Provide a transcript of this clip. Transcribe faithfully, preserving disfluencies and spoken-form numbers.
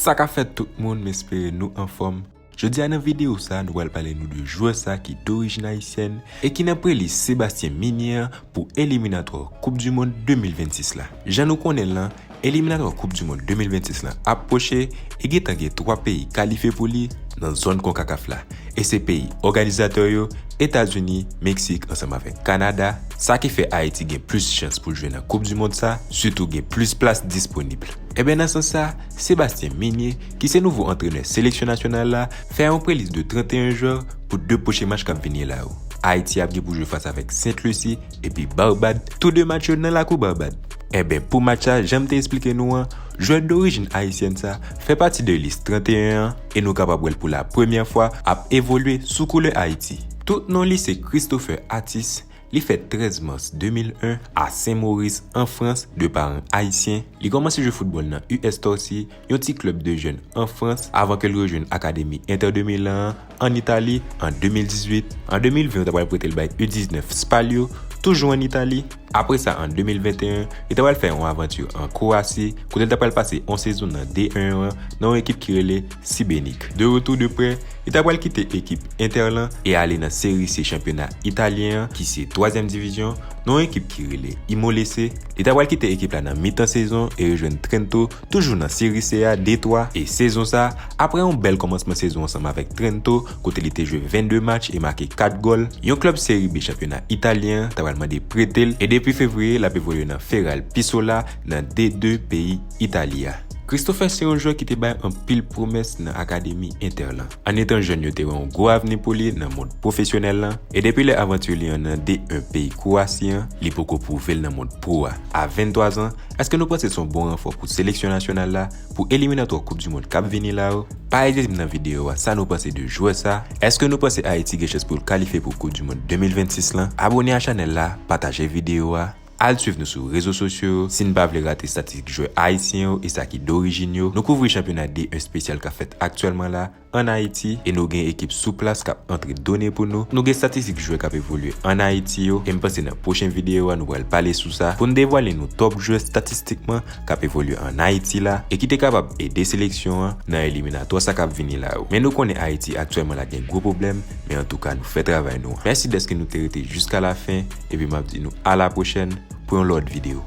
Sa ka fèt tout moun, m espere nou anfòm. Jodi a nan videyo sa, nou pral pale nou de jwè sa ki dorijin ayisyèn e ki nan prelist Sébastien Migné an pou eliminatwa Koup di Mond de mil vennsis la. Jan nou konnen l lan, eliminatwa Koup di Mond de mil vennsis lan ap pwoche e gentan gen twa peyi kalifye pou li nan zòn konkakaf la. E se peyi òganizatè yo, Etazini, Meksik ansanm avèk Kanada, sa ki fè Ayiti gen plis chans pou l jwe nan Koup di Mond sa, sitou gen plis plas disponib. Enben nan sans sa, Sébastien Migné, ki se nouvo antrenè seleksyon nasyonal la, fè yon prelist de trannteyen jwè pou de pwochen match k ap vini la yo. Ayiti ap gen pou jwe fas avèk Sent Lisi epi Barbad, tou de match yo nan lakou Barbad. Enben pou match sa, jan m te esplike nou an, jwè dorijin ayisyèn sa fè pati de lis trannteyen an e nou kapab wè l pou la premyè fwa ap evolye sou koulè Ayiti. Tout non li se Christopher Athis, li fèt trèz mas de mil en a Sen Moris an Frans de paran ayisyen. Li kòmanse jwe foutbòl nan U S Torcy, yon ti klèb de jèn an Frans, avan ke l rejwenn akademi Inter de Milan an, an Itali an de mil dizuit. An de mil ven yo ta pral prete l bay U diznèf Spal yo, toujou an Itali. Apre sa, an de mil venteyen, li ta pral fè yon avanti an Kwowasi, kote l ta pral pase yon sezon nan D en an nan yon ekip ki rele Šibenik. De retou de prè, li ta pral kite ekip Inter lan e ale nan Seri C chanpyona italyen an, ki se twazyèm divizyon, nan yon ekip ki rele Imolese. Li ta pral kite ekip la nan mitan sezon e rejwenn Trento, toujou nan Seri C a, D twa. E sezon sa, apre yon bèl kòmansman sezon ansanm avèk Trento, kote li te jwe vennde match e make kat gòl, yon klèb Seri B chanpyona italyen an ta pral mande prete l, e depi fevriye, l ap evolye nan Feral Pisola, nan D de peyi Itali a. Christopher se yon jwè ki te bay anpil pwomès nan akademi Inter lan. An etan jèn, yo te wè yon gwo avni pou li nan mond pwofesyonèl lan, e depi lè avanti li an nan D en peyi Kwowasi an, li poko pwouve l nan mond pwo a. A venntwa zan, èske nou panse se yon bon ranfò pou seleksyon nasyonal la pou eliminatwa Koup di Mond k ap vini la yo? Pa ezite di m nan videyo a sa nou panse de jwè sa. Èske nou panse Ayiti gen chans pou l kalifye pou Koup di Mond de mil vennsis lan? Abòne a chanèl la, pataje videyo a, al swiv nou sou rezo sosyo yo. Si n pa vle rate estatistik jwè ayisyen yo e sa ki dorijin yo, nou kouvri chanpyona D en espesyal k ap fèt aktyèlman la an Ayiti, e nou gen ekip sou plas k ap antre done pou nou. Nou gen estatistik jwè k ap evolye an Ayiti yo, e m panse nan pwochen videyo a nou pral pale sou sa, pou n devwale nou top jwè estatistikman k ap evolye an Ayiti la, e ki te kapab ede seleksyon an nan eliminatwa sa k ap vini la yo. Men nou konnen Ayiti aktyèlman la gen gwo pwoblèm, men antouka nou fè travay nou an. Mèsi dèske nou te rete jiska lafen, epi m ap di nou a la pwochèn pou yon lòt videyo.